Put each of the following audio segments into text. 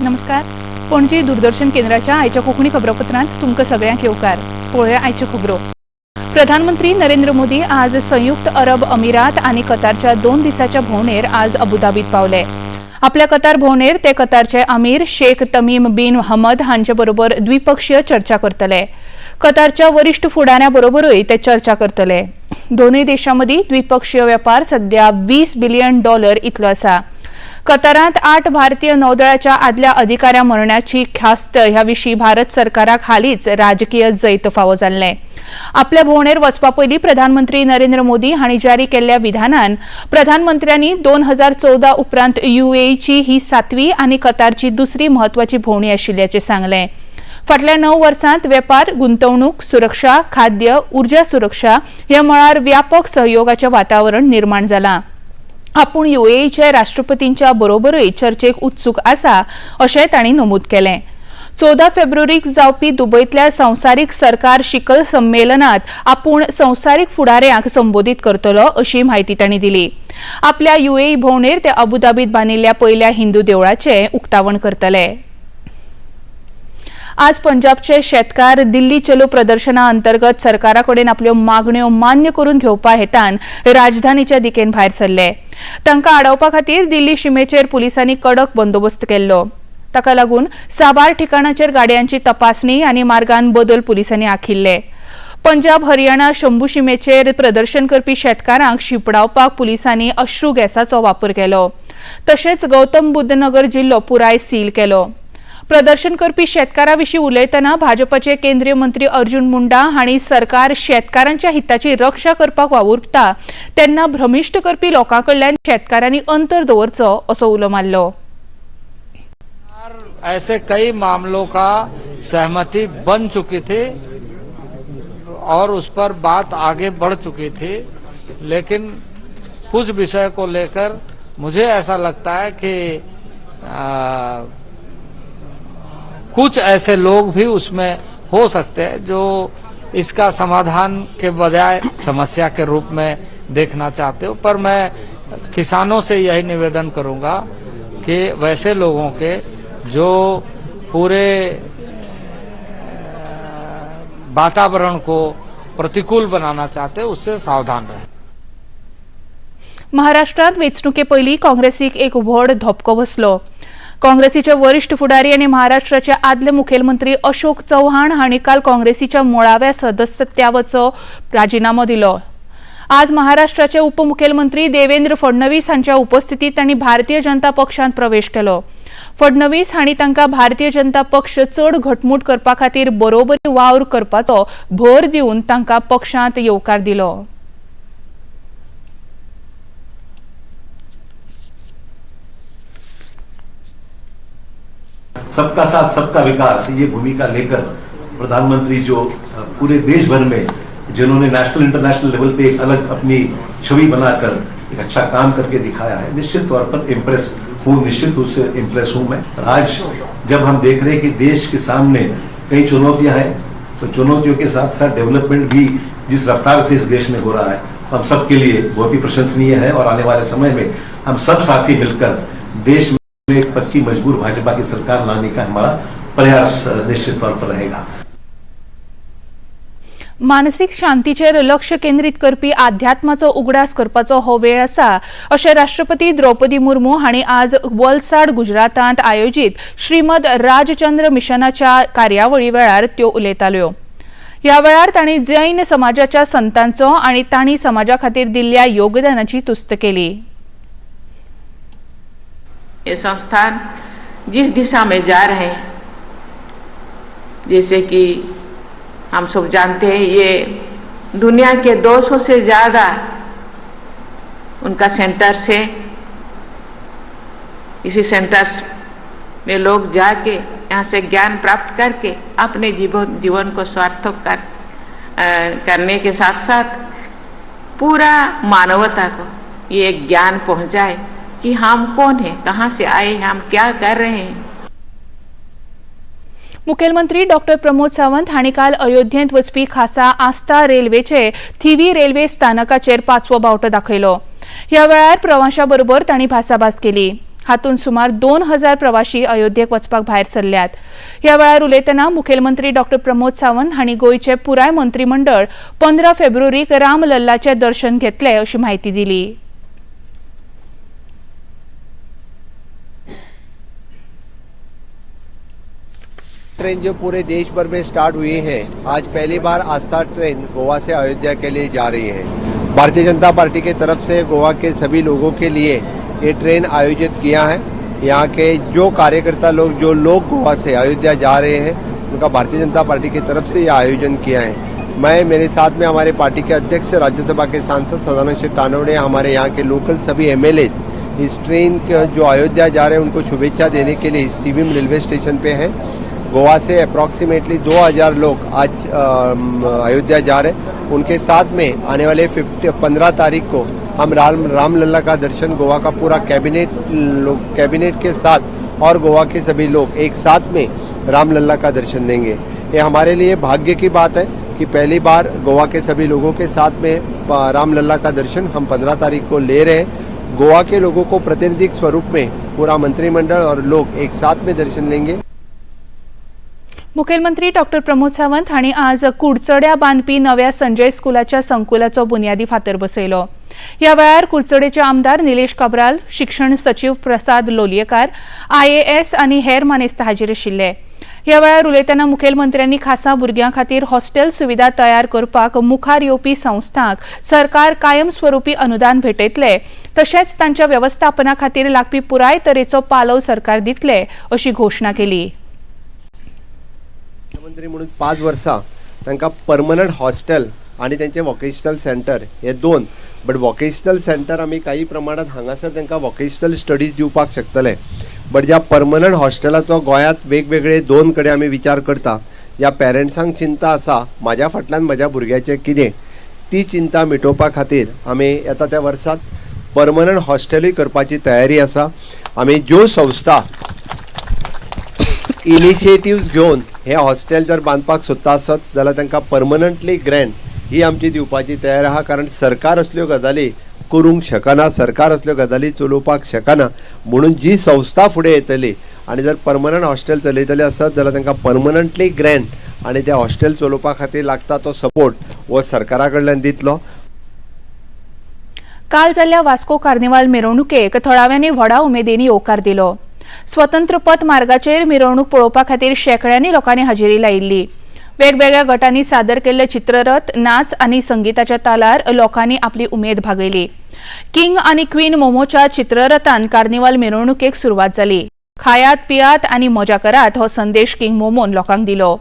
नमस्कार. पणजी दूरदर्शन केंद्राच्या आयच्या कोंकणी खबरापत्रांत तुमकां सगळ्यांक येवकार. पळोवया आयच्यो खबरो. प्रधानमंत्री नरेंद्र मोदी आज संयुक्त अरब अमिरात आनी कतारच्या 2 दिसाच्या भोंवडेर आज अबुधाबीत पावले. आपल्या कतार भोंवडेर ते कतारचे अमीर शेख तमीम बिन हमद हांचे बरोबर द्विपक्षीय चर्चा करतले. कतारच्या वरिष्ठ फुडाऱ्यां बरोबरूय ते चर्चा करतले. दोनूय देशां मदीं द्विपक्षीय वेपार सध्या $20 बिलियन इतलो आसा. कतारांत 8 भारतीय नौदळाच्या आदल्या अधिकाऱ्या मरणाची ख्यास्त ह्या विशीं भारत सरकाराक हालींच राजकीय जैत फावो जाल्लें. आपल्या भोंवडेर वचपा पयलीं प्रधानमंत्री नरेंद्र मोदी हांणी जारी केल्ल्या विधानान प्रधानमंत्र्यांनी 2014 उपरांत युएईची ही 7वी आनी कतारची दुसरी म्हत्वाची भोंवडी आशिल्ल्याचें सांगलें. फाटल्या 9 वर्सांत वेपार, गुंतवणूक, सुरक्षा, खाद्य, उर्जा सुरक्षा ह्या मळार व्यापक सहयोगाचें वातावरण निर्माण जालां. आपूण युएईचे राष्ट्रपतींच्या बरोबरूय चर्चेक उत्सूक आसा अशें तांणी नमूद केलें. 14 फेब्रुवारीक जावपी दुबयतल्या संवसारीक सरकार शिखर संमेलनात आपूण संवसारीक फुडाऱ्यांक संबोधीत करतलो अशी म्हायती तांणी दिली. आपल्या युएई भोंवडेर ते अबुधाबीत बांदिल्ल्या पयल्या हिंदू देवळाचें उक्तावण करतले. आज पंजाबचे शेतकार दिल्ली चलो प्रदर्शना अंतर्गत सरकारा कडेन आपल्यो मागण्यो मान्य करून घेवपा हेतान राजधानीच्या दिकेन भायर सरले. तांकां आडावपा खातीर दिल्ली शिमेचेर पुलिसांनी कडक बंदोबस्त केल्लो. ताका लागून साबार ठिकाणाचेर गाडयांची तपासणी आनी मार्गान बदल पुलिसांनी आखिल्ले. पंजाब हरियाणा शंभू शिमेचेर प्रदर्शन करपी शेतकारांक शिंपडावपाक पुलिसांनी अश्रू गॅसाचो वापर केलो. तशेंच गौतम बुद्ध नगर जिल्लो पुराय सील केलो. प्रदर्शन करपी शेतकारां विशीं उलयतना भाजपाचे केंद्रीय मंत्री अर्जुन मुंडा हांणी सरकार शेतकारांच्या हिताची रक्षा करपाक वावुरता तेन्ना भ्रमिश्ट करपी लोकां कडल्यान शेतकारांनी अंतर दवरचो असो उलो मारलो. ऐसे कई मामलों का सहमति बन चुकी थी और उस पर बात आगे बढ़ चुकी थी, लेकिन कुछ विषय को लेकर मुझे ऐसा लगता है कि कुछ ऐसे लोग भी उसमें हो सकते हैं जो इसका समाधान के बजाय समस्या के रूप में देखना चाहते हो। पर मैं किसानों से यही निवेदन करूंगा कि वैसे लोगों के जो पूरे वातावरण को प्रतिकूल बनाना चाहते हैं उससे सावधान रहें। महाराष्ट्रात वेंचणुके पयलीं काँग्रेसीक एक व्हड धपको बसलो. काँग्रेसीचे वरिष्ठ फुडारी आनी महाराष्ट्राचे आदले मुखेलमंत्री अशोक चव्हाण हांणी काल काँग्रेसीच्या मुळाव्या सदस्यत्वाचो राजिनामो दिलो. आज महाराष्ट्राचे उपमुखेलमंत्री देवेंद्र फडणवीस हांच्या उपस्थितीत तांणी भारतीय जनता पक्षांत प्रवेश केलो. फडणवीस हांणी तांकां भारतीय जनता पक्ष चड घटमूट करपा खातीर बरोबरी वावर करपाचो भर दिवन तांकां पक्षांत येवकार दिलो. सबका साथ सबका विकास ये भूमिका लेकर प्रधानमंत्री जो पूरे देश भर में जिन्होंने नेशनल इंटरनेशनल लेवल पे एक अलग अपनी छवि बनाकर एक अच्छा काम करके दिखाया है, निश्चित तौर पर इम्प्रेस हूँ, निश्चित रूप से इम्प्रेस हूँ मैं। आज जब हम देख रहे हैं कि देश के सामने कई चुनौतियां हैं, तो चुनौतियों के साथ साथ डेवलपमेंट भी जिस रफ्तार से इस देश में हो रहा है हम सबके लिए बहुत ही प्रशंसनीय है। और आने वाले समय में हम सब साथी मिलकर देश में एक पक्की मजबूत भाजपा की सरकार लाने का हमारा प्रयास निश्चित तौर पर रहेगा। मानसीक शांतीचेर लक्ष केंद्रीत करपी आध्यात्माचो उगडास करपाचो हो वेळ आसा अशें राष्ट्रपती द्रौपदी मुर्मू हांणी आज वलसाड गुजरातांत आयोजीत श्रीमद राजचंद्र मिशनाच्या कार्यावळी वेळार त्यो उलयताल्यो. ह्या वेळार तांणी जैन समाजाच्या संतांचो आनी तांणी समाजा खातीर दिल्ल्या योगदानाची तुस्त केली. ये संस्थान जिस दिशा में जा रहे हैं, जैसे कि हम सब जानते हैं ये दुनिया के 200 से ज़्यादा उनका सेंटर्स है। इसी सेंटर्स में लोग जाके यहाँ से ज्ञान प्राप्त करके अपने जीवन को सार्थक करने के साथ साथ पूरा मानवता को ये ज्ञान पहुँचाए कि हम कौन हैं, कहाँ से आए हैं, हम क्या कर रहे हैं। मुखेलमंत्री डॉक्टर प्रमोद सावंत हांणी काल अयोध्येंत वचपी खासा आस्था रेल्वेचे थिवी रेल्वे स्थानकाचेर 5वो बावटो दाखयलो. ह्या वेळार प्रवाशां बरोबर तांणी भासाभास केली. हातूंत सुमार 2000 प्रवाशी अयोध्येक वचपाक भायर सरल्यात. ह्या वेळार उलयतना मुखेलमंत्री डॉ प्रमोद सावंत हांणी गोंयचे पुराय मंत्रीमंडळ 15 फेब्रुवारीक रामलल्लाचें दर्शन घेतले अशी म्हायती दिली. ट्रेन जो पूरे देश भर में स्टार्ट हुई है, आज पहली बार आस्था ट्रेन गोवा से अयोध्या के लिए जा रही है. भारतीय जनता पार्टी के तरफ से गोवा के सभी लोगों के लिए ये ट्रेन आयोजित किया है. यहाँ के जो कार्यकर्ता लोग, जो लोग गोवा से अयोध्या जा रहे हैं, उनका भारतीय जनता पार्टी की तरफ से ये आयोजन किया है. मैं, मेरे साथ में हमारे पार्टी के अध्यक्ष, राज्यसभा के सांसद सदानंद शेट्टी तानवड़े, हमारे यहाँ के लोकल सभी एमएलए इस ट्रेन के जो अयोध्या जा रहे हैं उनको शुभेच्छा देने के लिए इस थिविम रेलवे स्टेशन पे है. गोवा से अप्रॉक्सीमेटली 2000 लोग आज अयोध्या जा रहे हैं. उनके साथ में आने वाले 15 तारीख को हम रामलला का दर्शन गोवा का पूरा कैबिनेट के साथ और गोवा के सभी लोग एक साथ में रामलला का दर्शन देंगे. ये हमारे लिए भाग्य की बात है कि पहली बार गोवा के सभी लोगों के साथ में रामलला का दर्शन हम 15 तारीख को ले रहे हैं. गोवा के लोगों को प्रतिनिधिक स्वरूप में पूरा मंत्रिमंडल और लोग एक साथ में दर्शन लेंगे. मुखेलमंत्री डॉ प्रमोद सावंत हांणी आज कुडचड्या बांदपी नव्या संजय स्कुलाच्या संकुलाचो बुन्यादी फातर बसयलो. ह्या वेळार कुडचडेचे आमदार निलेश काब्राल, शिक्षण सचीव प्रसाद लोलयेकार, IAS आनी हेर मानेस्त हाजीर आशिल्ले. ह्या वेळार उलयतना मुखेलमंत्र्यांनी खासा भुरग्यां खातीर हॉस्टेल सुविधा तयार करपाक मुखार येवपी संस्थांक सरकार कायमस्वरूपी अनुदान भेटयतले, तशेंच तांच्या वेवस्थापना खातीर लागपी पुराय तरेचो पालव सरकार दितले अशी घोशणा केली. मुख्यमंत्री म्हणून 5 वर्सां तांकां परमनंट हॉस्टेल आनी तेंचे वॉकेशनल सेंटर हे 2, बट वॉकेशनल सेंटर आमी काही प्रमाणात हांगासर तांकां वॉकेशनल स्टडीज दिवपाक शकतले. बट ज्या परमनंट हॉस्टेलाचो गोंयांत वेगवेगळे 2 कडेन आमी विचार करता, ज्या पेरंट्सांक चिंता आसा म्हाज्या फाटल्यान म्हज्या भुरग्याचें कितें, ती चिंता मिटोवपा खातीर आमी येता त्या वर्सात परमनंट हॉस्टेलूय करपाची तयारी आसा. आमी ज्यो संस्था इनिशिएटिव्स घेवन हे हॉस्टेल जर बांदपाक सोदता आसत जाल्यार तांकां परमनंटली ग्रँट ही आमची दिवपाची तयार आहा. कारण सरकार असल्यो गजाली करूंक शकना, सरकार असल्यो गजाली चलोवपाक शकना, म्हणून जी संस्था फुडें येतली आनी जर परमनंट हॉस्टेल चलयतली आसत जाल्यार तांकां परमनंटली ग्रँट आनी ते हॉस्टेल चलोवपा खातीर लागता तो सपोर्ट हो सरकारा कडल्यान दितलो. काल जाल्ल्या वास्को कार्निवाल मिरवणुकेक थळाव्यांनी व्हडा उमेदीन येवकार दिलो. स्वतंत्र पथ मार्गाचेर मिरवणूक पळोवपा खातीर शेंकड्यांनी लोकांनी हाजेरी लायिल्ली. वेगवेगळ्या गटांनी सादर केल्ले चित्ररथ, नाच आनी संगीताच्या तालार लोकांनी आपली उमेद भागयली. किंग आनी क्वीन मोमोच्या चित्ररथान कार्निवाल मिरवणुकेक सुरवात जाली. खायात पियात आनी मजा करात हो संदेश किंग मोमोन लोकांक दिलो.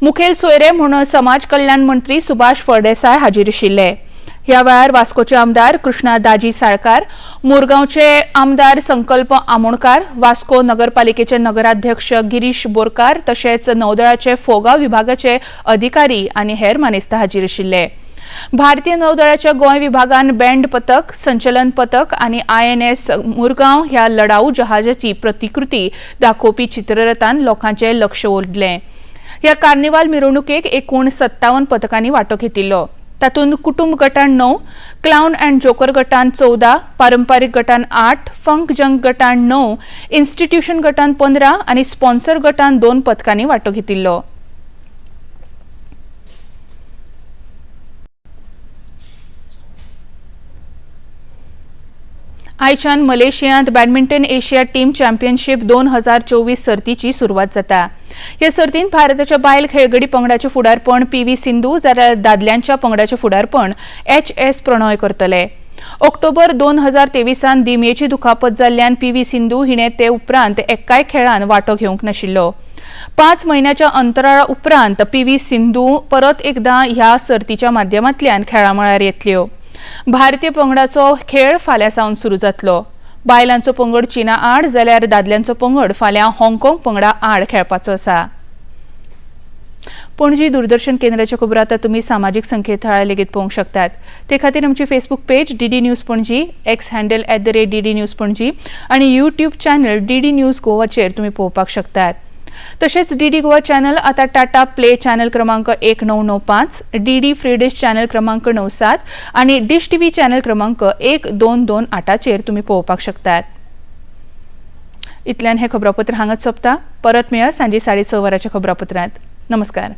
मुखेल सोयरे म्हूण समाज कल्याण मंत्री सुभाष फळदेसाय हाजीर आशिल्ले. ह्या वेळार वास्कोचे आमदार कृष्णा दाजी साळकार, मुरगांवचे आमदार संकल्प आमोणकार, वास्को नगरपालिकेचे नगराध्यक्ष गिरीश बोरकार, तशेंच नौदळाचे फोगांव विभागाचे अधिकारी आनी हेर मानेस्त हाजीर आशिल्ले. भारतीय नौदळाच्या गोंय विभागान बँड पथक, संचलन पथक आनी INS Murgaon ह्या लढाऊ जहाजाची प्रतिकृती दाखोवपी चित्ररथान लोकांचें लक्ष ओडलें. ह्या कार्निवाल मिरवणुकेक एकूण 57 पथकांनी वांटो घेतिल्लो. तातूंत कुटुंब गटान 9, क्लावन अँड जोकर गटान 14, पारंपारीक गटान 8, फंक जंक गटान 9, इन्स्टिट्यूशन गटान 15 आनी स्पॉन्सर गटान 2 पथकांनी वांटो घेतिल्लो. आयच्यान मलेशियांत बॅडमिंटन एशिया टीम चॅम्पियनशीप 2024 सर्तीची सुरवात जाता. हे सर्तींत भारताच्या बायल खेळगडी पंगडाचें फुडारपण PV Sindhu जाल्यार दादल्यांच्या पंगडाचें फुडारपण HS Prannoy करतले. ऑक्टोबर 2023 दिमयेची दुखापत जाल्ल्यान PV Sindhu हिणें ते उपरांत एकाय खेळान वांटो घेवंक नाशिल्लो. 5 म्हयन्याच्या अंतराळा उपरांत PV Sindhu परत एकदां ह्या सर्तीच्या माध्यमांतल्यान खेळामळार येतल्यो. भारतीय पंगडाचो खेळ फाल्यां सावन सुरू जातलो. बायलांचो पंगड चीना आड जाल्यार दादल्यांचो पंगड फाल्यां हाँगकाँग पंगडा आड खेळपाचो आसा. पणजी दूरदर्शन केंद्राच्या खबरो आतां तुमी सामाजीक संकेतथळार लेगीत पळोवंक शकतात. ते खातीर आमची Facebook page DD news Panaji, X handle @DD News Panaji आनी यूट्यूब चॅनल DD news गोवाचेर तुमी पळोवपाक शकतात. तशेंच DD Goa channel आतां टाटा प्ले चॅनल क्रमांक 1995, DD free dish channel क्रमांक 97 आनी डिश TV channel क्रमांक 1228 तुमी पळोवपाक शकतात. इतल्यान हें खबरापत्र हांगाच सोंपता. परत मेळया सांजे 6:30 वरांच्या खबरापत्रांत. नमस्कार.